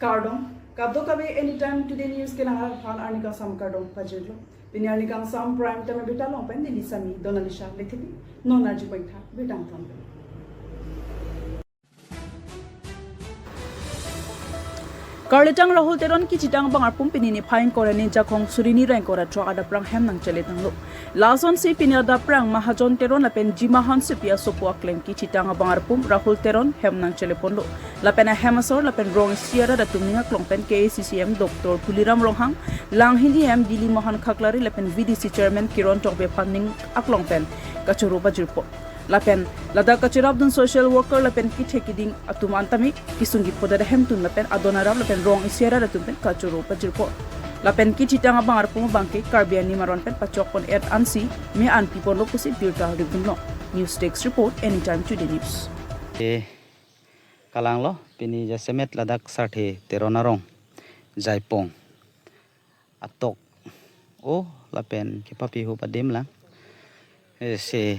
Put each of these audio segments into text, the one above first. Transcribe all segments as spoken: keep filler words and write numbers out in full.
Kardom, kadokave Anytime Today News kelang aphan arni kangsam kardom pajirlo. Pini arni kangsam prime time abirta along pen neli Sami Donalisha Lethepi, non arju pointha birta angton. Karlitang Rahul Teron kithitang abang arpum pini niphai ingkoi ra hini Jakhong suri hini ra ingkoi ra throk adap prang hem nangchele tanglo. Lasonsi pini adap prang Mahajon Teron lapen Jima Hansepi asopo akleng kithitang abang arpum Rahul Teron hem nangchele ponlo. Lapen ahem asor lapen rong isi arat atum ning aklong pen K A C C M Doctor Tuliram Ronghang, Langhin E M Bili Mohan Khaklari lapen V D C Chairman Kiron Tokbi aphan ning aklong pen kachoro pajirpo. Lapen ladak kacherapdun social worker lapen kethe kiding atum an tame kesung kephodet ahemtun lapen adon arap lapen rong isi arat atum pen kachoro pajirpo. Lapen kithitang abang arpum abangke Karbi animaron pen pachok pon-et ansi me-an piponlo pusi birta ridunlo. News Desk Report, Anytime Today News. Eh, kalanglo, pini jasemet ladak Sarthe Teron arong Jaipong atok o lapen kepapi hup adim lang. Eh, se,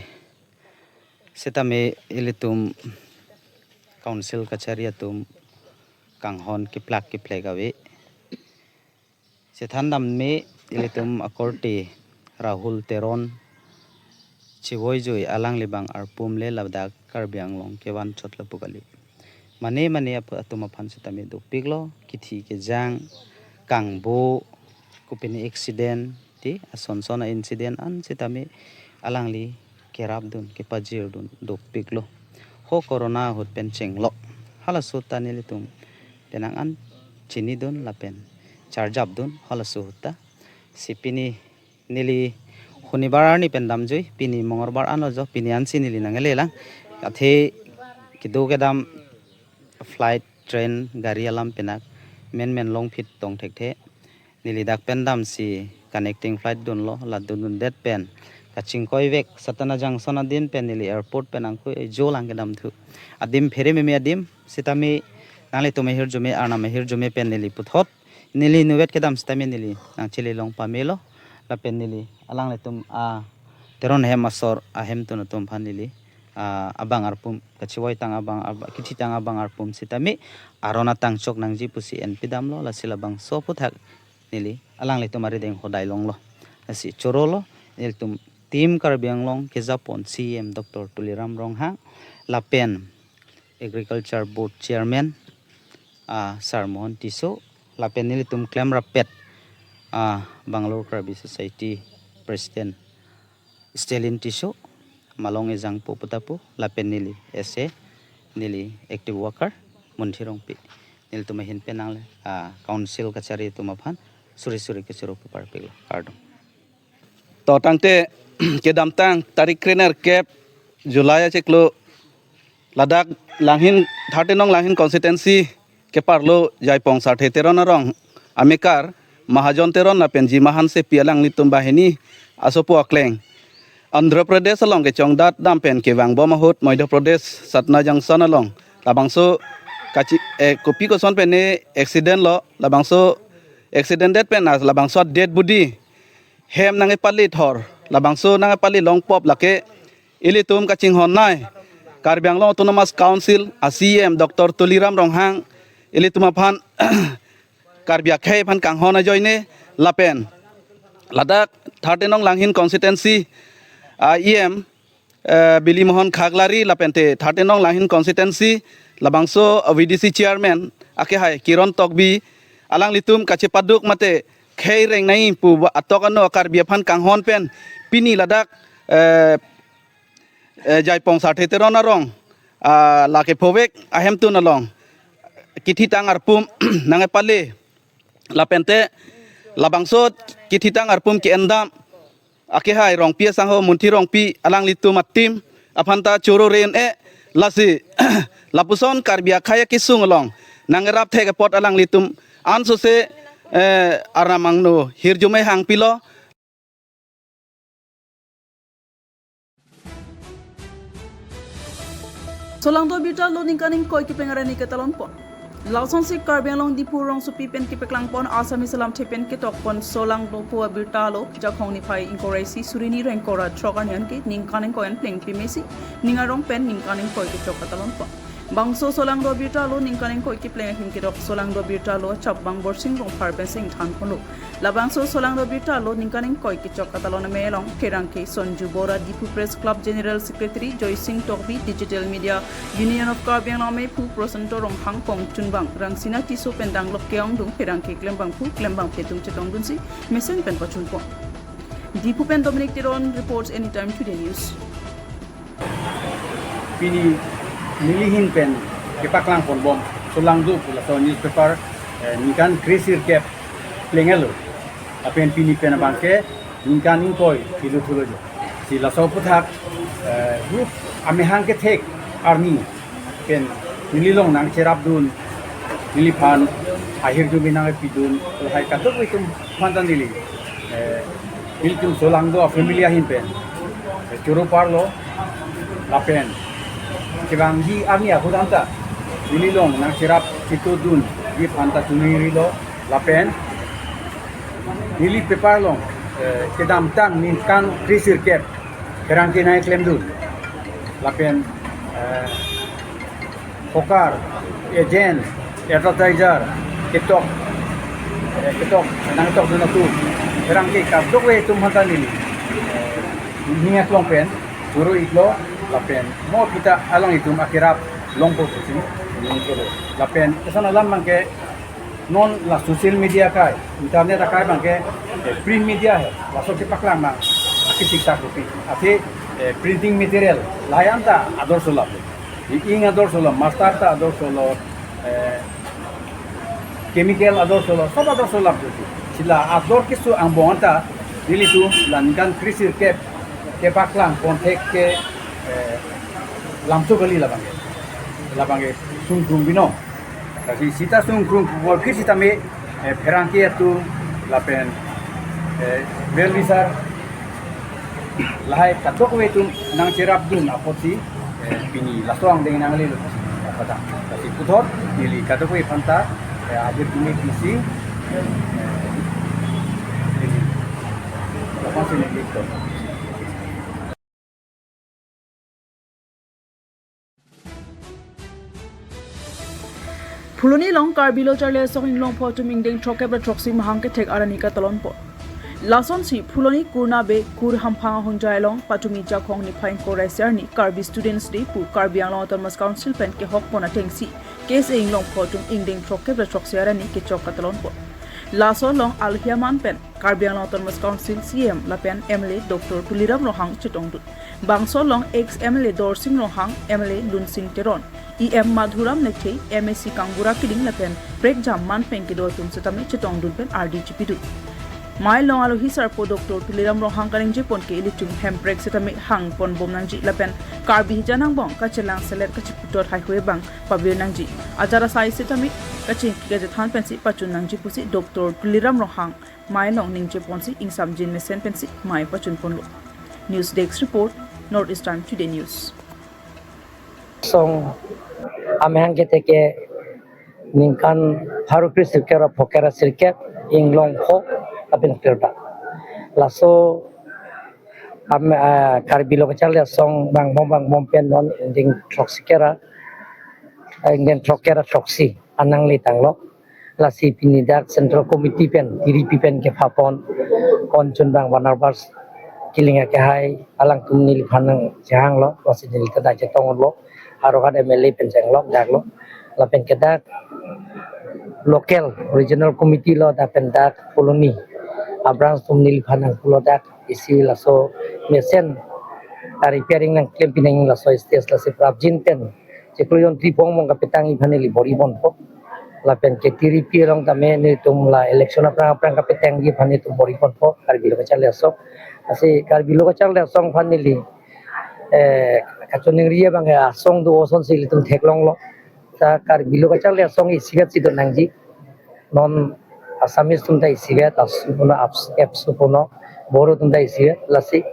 setame ilitum council kachari atum kanghon keplak keplek ave. Sethan dam me ilitum akorte Rahul Teron chevoi joi alangli abang arpum le ladak Karbi Anglong kevan chot lapu kali. Mane mane ap-, atum aphan setame dopiklo, kithi kejang, kangbo, kopine accident, ti ason son a-incident an setame alangli kerapdun, kepajirdun dopiklo. Ho corona ahut pen chenglo. Halaso ta nelitum penang an chinidun lapen charjapdun halaso ahut ta. Si pini neli Shonibar arni pen damjui, pini Mongolbar anlo jo, pini ansi neli nangkele lang. Athe kedo kedam flight, train, gari alam penak menmen longphit tong thekthe. Neli dak pen damsi connecting flight dunlo, la dundundet pen kachingkoivek Satana Junction adin pen neli airport pen angkui jo lang kedamthu. Adim phere meme adim, setame nanglitum ahirjume, arnam ahirjume pen neli puthot neli inutvet kedam setame neli nangchele long pamelo. Lapen neli alanglitum a Teron ahem asor ahemtun atum aphan neli, ah, abang arpum, kachevoitang abang, ab-, kithitang abang arpum setame aron atangchok nangji pusi en pidamlo, lasi labangso aphuthak neli alanglitum arideng hodai longlo. Lasi chorolo, nelitum Team Karbi Anglong kejapon C E M Doctor Tuliram Ronghang, lapen Agriculture Board Chairman, ah, Sir Mohan Tisso, lapen nelitum klemrappet, ah, Bangalore Karbi Society President Stalin Tisso, Malong Ejangpo putapu, lapen neli S A, neli active worker, Munthi Rongpi. Nelitum ahin pen nangle, ah, council kachari atum aphan, suri suri kachoro paparpiklo. Kardom. To tangte kedamtang tarik krenerkep July achiklo ladak Langhin, thirteen nong Langhin constituency keparlo Jaipong Sarthe Teron arong amekar Mahajon Teron lapen Jima Hansepi alanglitum banghini asopo akleng Andhra Pradesh along kechongdat dam pen kevangbom ahut Madhya Pradesh Satna Junction along labangso kachi, eh, kopi koson pen ne accident lo, labangso accident det pen as labangso dead body hem nangkepali thor, labangso nangkepali longpop lake ilitum kachinghon nai Karbi Anglong Autonomous Council a C E M Doctor Tuliram Ronghang ilitum aphan Karbi akhei aphan kanghon ajoine lapen ladak thirteen nong Langhin constituency a E M, eh, Bili Mohan Khaklari lapen te thirteen nong Langhin constituency labangso V D C chairman akehai Kiron Tokbi alanglitum kachepaduk mate khei reng nai pu ba atok ano Karbi aphan kanghon pen pini ladak, eh, eh, Jaipong Sarthe Teron arong, ah, lake phovek ahemtun along kithitang arpum nangkepali lapen te labangso kithitang arpum ke-endam akehai Rongpi asangho Munthi Rongpi alanglitum a-team aphan ta choro ren e lasi lapuson Karbi akhei akesung along nangrap thek apot alanglitum ansose, eh, arnam angno hirjume hangpilo. Solangdo abirta lo ningkan ingkoi kepeng arni ketalon pon. Lasonsi Karbi Anglong Diphu rongsopi pen kepeklang pon Assamese alamthe pen ketok pon Solangdo pu abirta lo Jakhong niphai ingkoi ra isi suri hini ra ingkoi ra throk arni anke ningkan ingkoi an plengpi mesi ning arong pen ningkan ingkoi kechok katalon pon. Bangso Solangdo Abirta Alo ningkan ingkoi kepleng ahin kedok Solangdo Abirta Alo chapbang Borsing Rongphar pensi ingthan ponlo. Labangso Solangdo Abirta Alo ningkan ingkoi kechok katalon amei along pherangke Sonju Bora, Diphu Press Club General Secretary Joysing Tokbi, Digital Media Union of Karbi Anglong ameiphu Prosanto Ronghang, pongchunbang Rangsina Tisso pen danglok ke-ongdung pherangke klembangphu klembangphi atum chetongdunsi mesen pen pachunpon. Diphu pen Dominic Teron reports, Anytime Today News. Pini nelihin pen kepaklang ponbom Solangdo pu laso newspaper, eh, ningkan kresirkep pleng alo. Lapen pini pen abangke ningkan ingkoi kilu thulo jo. Si laso aputhak, eh, group amehang kethek arni pen neli along nangcherapdun, neliphan ahirjume nangpidun, lahai kadokave atum aphanta neli, eh, nelitum Solangdo a-family ahin pen, eh, choro parlo, lapen kevangji arni ahut anta neli along nangcherap chetongdunji aphanta choningrilo, lapen neli paper along, eh, kedamtang ningkan kresirkep pherangke nangklemdun, lapen, eh, hawker, agent, advertiser, ketok, eh, ketok, nangtokdun atum, pherangke kadokave atum aphanta neli, eh, ning aklong pen choro-iklo, lapen mo kita alanglitum akerap longpo pusi ningkelo. Lapen kesan alam abangke non la social media akai, internet akai abangke, eh, print media he, laso kepaklang abang akisik tak rupi. Athe, eh, printing material lahai anta ador solap. Ing ador solap, mustard ta ador solap, eh, chemical ador solap, sob ador solap rupi. Si la ador keso angbong anta nelitum la ningkan kresirkep kepaklang ponthek ke, eh, lamso kali labangke. Labangke sungkrung binong. Lasi sita sungkrung pupor ke sitame, eh, pherangke atum lapen, eh, well wisher lahai kadokave atum nangcherapdun apotsi, eh, pini laso angdeng nanglelo. Pada lasi puthot neli kadokave aphanta, eh, ahirjume pisi, eh, neli, apa sih neli to? Phuloni along Karbi Lo Charli Asong Inglongpho atum ingdeng throkkep ra throksi mahang kethek arni katalonpo. Lasonsi Phuloni Kurna Bey Kur Hamphang ahongjai along patumi Jakhong niphai ingkoi ra isi arni Karbi Students Day pu Karbi Anglong Autonomous Council pen kehokpon atengsi K S A Inglongpho atum ingdeng throkkep ra throksi arni kechok katalonpo. Laso along alohi aman pen Karbi Anglong Autonomous Council C E M lapen M L A Doctor Tuliram Ronghang chetongdun. Bangso along ex M L A Dorsing Ronghang, M L A Lunsing Teron, E M Madhuram Lekthe, M A C Kangbura Killing lapen prekjam man pen kedo atum setame chetongdun pen ardi chipidun. Mei along alohi sarpo Doctor Tuliram Ronghang kaningjepon ke ilitum hemprek setame hangponbom nangji lapen Karbi hijan angbong kachelang selet kachiputhot haihui abang pavir nangji. Ajat asai setame kachingki kachethan pensi pachun nangji pusi Doctor Tuliram Ronghang mei along ningjeponsi ingsamjin mesen pensi mei pachunponlo. News Desk Report, North East Time Today News. Song amehang kethek ke ningkan pharo kresirkep ra phokep ra sirkep Inglongpho lapen Klirda. Laso am, ah, Karbi Lo Kacharli Asong vangbom vangbom pen non ingdeng throksikep ra, ah, ingdeng throkkep ra throksi anangli tanglo. Lasi pini dak Central Committee pen, T D P pen kepapon, pongchunbang Barnabas Killing akehai, alangtum neliphan nangchehanglo, lasi neli ta dak chetonglo, Howraghat M L A pen chenglok daklo, lapen ke dak local regional committee lo, dak pen dak Phuloni abranch atum neliphan nangpulo dak isi laso mesen a-repairing nangklem pinang laso stage, lasi prapjin pen chiklo jon tripong mong kapetangji aphan neli bor-iponpo. Lapen ke T D P along tame nelitum la election aphrang aphrang kapetangji aphan nelitum bor-iponpo Karbi Lo Kacharli Asong. Lasi Karbi Lo Kacharli Asong aphan neli, eh, kachiningri abang ke asong do osonsi ilitum theklonglo. Ta Karbi Lo Kacharli Asong isivet si do nangji. Non Assamese atum ta isivet, ABSU puno, ABS-, ABSU puno, Boro atum ta isivet, lasi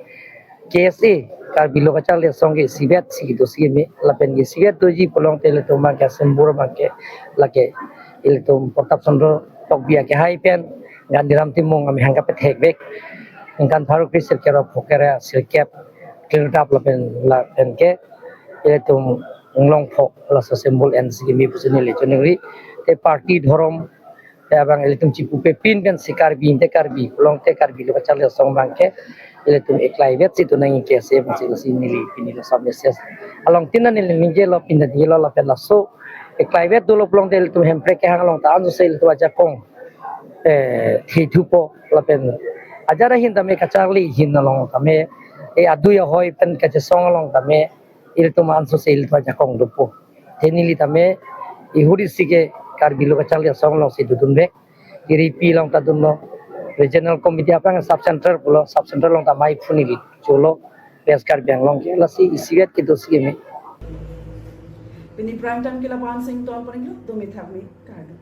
K S A Karbi Lo Kacharli Asong ke isivet si kedo si me, lapen ke isivet doji pulote ilitum abang ke asembur abang ke lake ilitum Pratap Chandra Tokbi akehai pen Gandhiram Timung amehang kapethekvek ningkan pharo kresirkep ra phokep ra sirkep Klirda lapen lapen ke ilitum Inglongpho laso symbol ensi kimi pusi neli choningri. Te party dhorom te abang ilitum chipupe pin pensi Karbi te Karbi pulote Karbi Lo Kacharli Asong abangke ilitum eklaivet si tu nangji ke se pusi lasi neli pini laso message along tin neli ningjelo, pini ningjelo lapen laso eklaivet dolo pulote ilitum Hemprek kehang along ta ansose ilitum ajakong eh thithupo lapen ajat ahin tame kacharli ahin along tame eh adui ahoi pen kachesong along tame ilitum ansose ilitum ajakong dopo. Te neli tame ihuri si ke Karbi Lo Kacharli Asong alongsi dodunvek. Iripi along ta dunlo. Regional committee aphrang sub center pulo, sub center along ta mai phu neli cholo. West Karbi Anglong ke lasi isivet kedo si kimi. Pini prime time ke lapu-an si ingtonpon iklo, domi thakmi, kardom.